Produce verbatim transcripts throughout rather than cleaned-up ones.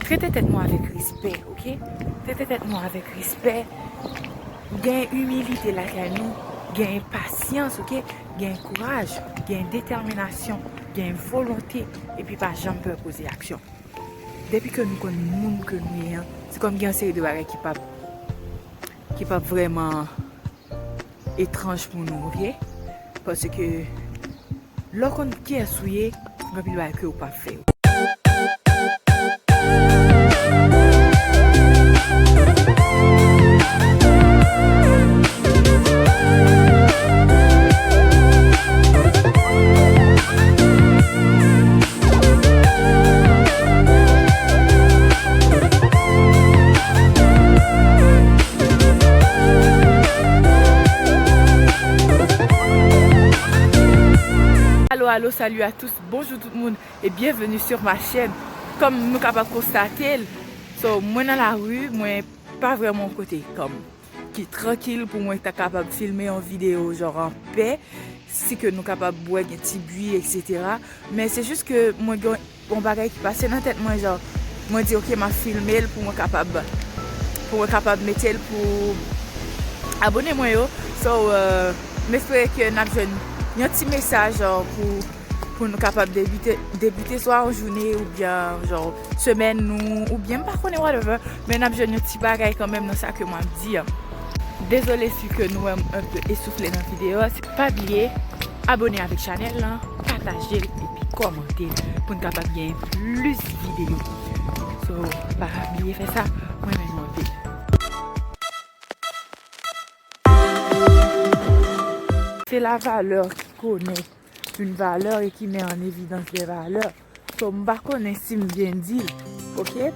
Trete tèt nou avèk respè, oke? Trete tèt nou avèk respè. Gen imilite lakay nou, gen pasyans, oke? Gen kouraj, gen detèminasyon, gen volonte, epi pa janm pè poze aksyon. Depi ke nou konn moun ke nou ye an, se kòm gen yon seri de bagay ki p ap, ki p ap vrèman etranj pou nou, oke? Paske lè w konn kiyès ou ye, gen anpil bagay ke w p ap fè. Alo, alo, salut à tous, bonjou tout moun, e byenveni sur ma chaîne. Kòm nou kapab konstate l, so, mwen nan lari, mwen pa vrèman yon kote kòm ki trankil pou mwen ta kapab filme yon videyo, genre, an pè, si ke nou kapab wè gen ti bri, et cetera. Men se jis ke mwen gen yon bagay ki pase nan tèt mwen, genre, mwen di, "Ok, m ap filme l pou mwen kapab, pou mwen kapab mete l pou abone mwen yo." So, euh, m espere ke n ap jwenn yon ti mesaj, genre, pou, pou nou kapab debite, debite swa yon jounen oubyen, genre, semèn nou, oubyen m pa konnen, whatever, men n ap jwenn yon ti bagay kanmenm nan sa ke m ap di an. Dezole si ke nou wè m un peu esoufle nan videyo a. Pa bliye abone avèk chanèl lan, pataje l epi kòmante l pou n kapab gen plis videyo. So, pa bliye fè sa, mwen renmen nou anpil. C'est la valeur qui connaît une valeur et qui met en évidence des valeurs. So, m pa konnen si m byen di l, oke?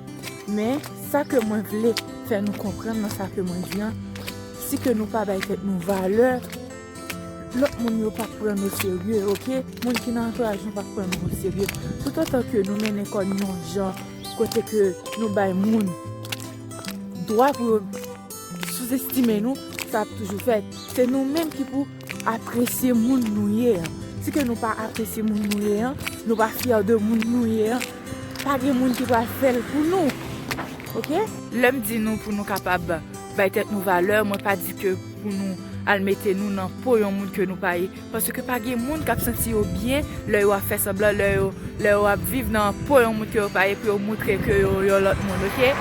Men sa ke mwen vle fè nou konprann nan sa ke mwen di an, si ke nou pa bay tèt nou valè, lòt moun yo p ap pran nou serye, oke? Moun ki nan antouraj nou p ap pran nou serye. Toutotan ke nou mennen kò n yon jan kote ke nou bay moun dwa pou yo souzestime nou, sa ap toujou fèt. Se nou menm ki pou apresye moun nou ye an. Si ke nou pa apresye moun nou ye an, nou pa fyè de moun nou ye an, pa gen moun ki pral fè l pou nou. Oke? Lè m di nou pou nou kapab bay tèt nou valè, mwen pa di ke pou nou al mete nou nan po yon moun ke nou pa ye. Paske pa gen moun k ap santi yo byen lè yo ap fè sanblan, lè yo, lè yo ap viv nan po yon moun ke yo pa ye pou yo moutre ke yo yon lòt moun, oke?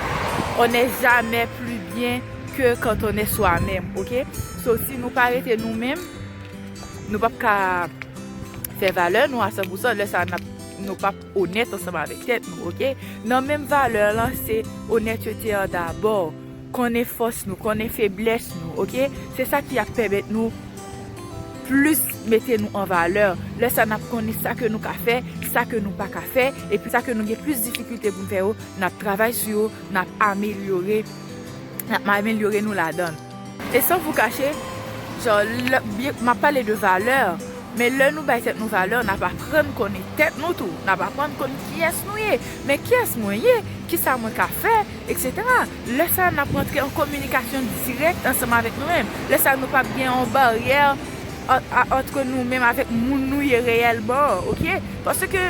On n'est jamais plus bien que quand on est soi-même, oke? So, si nou pa rete nou menm, nou p ap ka fè valè nou a san pou san, lè sa n ap, nou p ap onèt ansanm avèk tèt nou, oke? Nan menm valè lan, se onètete an dabò. Konnen fòs nou, konnen feblès nou, oke? Se sa ki ap pèmèt nou plis mete nou an valè. Lè sa n ap konnen sa ke nou ka fè, sa ke nou pa ka fè, epi sa ke nou gen plis difikilte pou n fè yo, n ap travay sou yo, n ap amelyore, n ap amelyore nou ladan l. E san vous cacher, jan, lè, byen, m ap pale de valè, men lè nou bay tèt nou valè, n ap aprann konnen tèt nou tou. N ap aprann konn kiyès nou ye. Men kiyès mwen ye? Kisa mwen ka fè? Etsetera. Lè sa a, n ap rantre an kominikasyon dirèk ansanm avèk nou menm. Lè sa a, nou p ap gen yon baryè ant, a, ant nou menm avèk moun nou ye reyèlman an, oke? Paske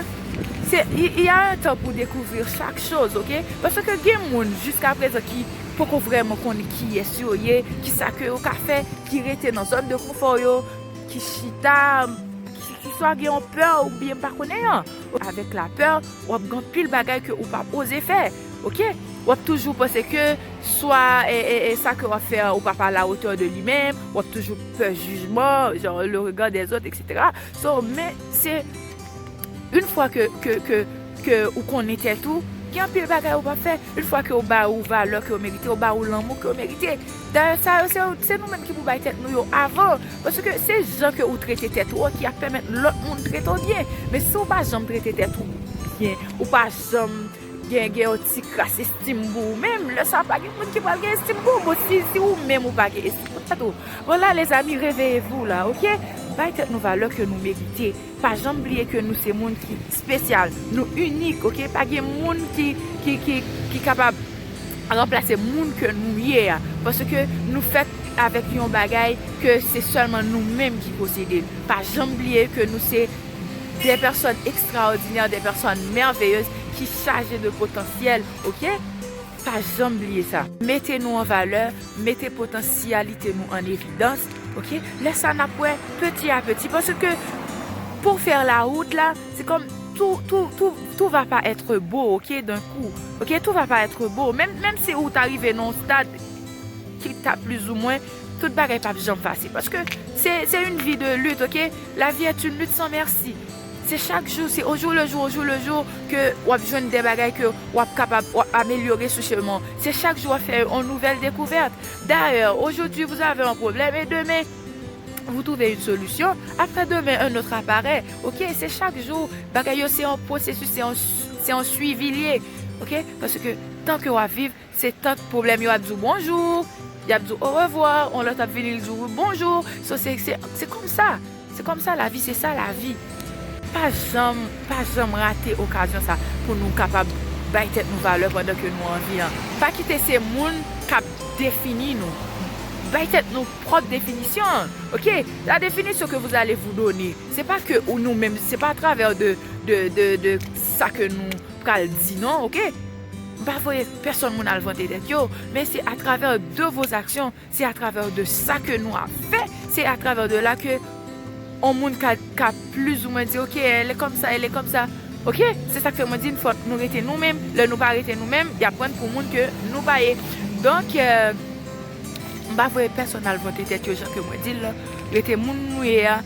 se, il, il y a un temps pour découvrir chaque chose, oke? Paske gen moun jiska prezan ki poko vrèman konn kiyès yo ye, kisa ke yo ka fè, ki rete nan zòn de konfò yo, ki chita, ki, ki swa gen yon pè oubyen m pa konnen an. Avèk lapè, w ap gen anpil bagay ke ou pa oze fè, oke? W ap toujou panse ke swa, e, e, e sa ke w ap fè a, ou pa pa à la hauteur de li menm, w ap toujou pè jijman, genre le regard des autres, etsetera. So, men se, yon fwa ke, ke, ke, ke ou konnen tèt ou, gen anpil bagay ou p ap fè. Yon fwa ke ou ba ou valè ke ou merite, ou ba ou lanmou ke ou merite. Dayè, sa yo, se, se nou menm ki pou bay tèt nou yo avan. Paske se jan ke ou trete tèt ou an ki ap pèmèt lòt moun trete w byen. Men si ou pa janm trete tèt ou byen, ou pa janm gen, gen yon ti kras estim pou ou menm, lè sa a pa gen moun ki pral gen estim pou ou. Bon, si, si ou menm ou pa gen estim pou tèt ou. Bon, la, lezanmi, réveillez-vous la, oke? Bay tèt nou valè ke nou merite. Pa janm bliye ke nou se moun ki espesyal, nou inik, oke? Pa gen moun ki, ki, ki, ki kapab ranplase moun ke nou ye a. Paske nou fèt avèk yon bagay ke se sèlman nou menm ki posede l. Pa janm bliye ke nou se des personnes extraordinaires, des personnes merveilleuses ki chaje de potansyèl, oke? Pa janm bliye sa. Mete nou an valè, mete potansyalite nou an evidans, oke? Lè sa n ap wè peti a peti. Paske pour faire la route la, c'est comme tout, tout, tout, tout va pas être beau, oke, d'un coup. Oke, tout va pas être beau. Menm, menm si ou ta rive nan yon stad ki ta plizoumwen, tout bagay p ap janm fasil. Paske se, se une vie de lutte, oke? La vie est une lutte sans merci. Se chak jou, se au jour le jour, au jour le jour ke w ap jwenn de bagay ke w ap kapab, w ap amelyore sou chemen w. Se chak jou w ap fè yon nouvèl dekouvèt. D'ailleurs, aujourd'hui, vous avez un problème et demain, vous trouvez une solution. Après-demain, un autre apparaît. Oke, se chak jou, bagay yo se yon pwosesis, se yon, se yon swivi l ye. Oke, paske tan ke w ap viv, se tank pwoblèm yo ap di w bonjou, y ap di w orevwa, yon lòt ap vini l di w bonjou. So, se, se, se kòm sa. Se kòm sa lavi, se sa lavi. Pa janm, pa janm rate okazyon sa pou nou kapab bay tèt nou valè pandan ke nou an vi an. Pa kite se moun k ap defini nou. Bay tèt nou pwòp definisyon an, oke? La définition que vous allez vous donner, se pa ke ou nou menm, se pa atravè de, de, de, de sa ke nou pral di non, oke? M pa voye pèsonn moun al vante tèt yo, men se atravè de vos actions, se atravè de sa ke nou ap fè, se atravè de la ke on moun ka, ka plizoumwen di, oke, elle est comme ça, elle est comme ça. Oke? Se sa k fè mwen di n fòk nou rete nou menm. Lè nou pa rete nou menm, y ap pran n pou moun ke nou pa ye. Donk, euh, m pa voye pèsonn al vante tèt yo jan ke mwen di l la. Rete moun nou ye a.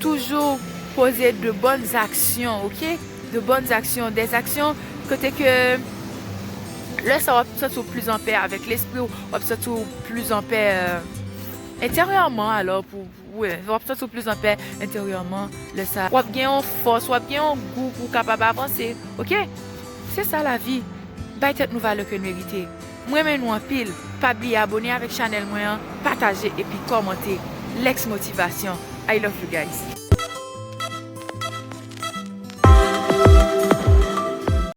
Toujours poser de bonnes actions, oke? De bonnes actions, des actions kote ke lè sa w ap santi w plis an pè avèk lespri w, w ap santi w plis an pè, euh, enteryèman, alò, pou, pou, w ap santi w plis an pè enteryèman, lè sa, w ap gen yon fòs, w ap gen yon gou pou w kapab avanse, oke? Se sa lavi. Bay tèt nou valè ke n merite. M renmen nou anpil. Pa bliye abone avèk chanèl mwen an, pataje epi kòmante. Lex Motivation. I love you guys.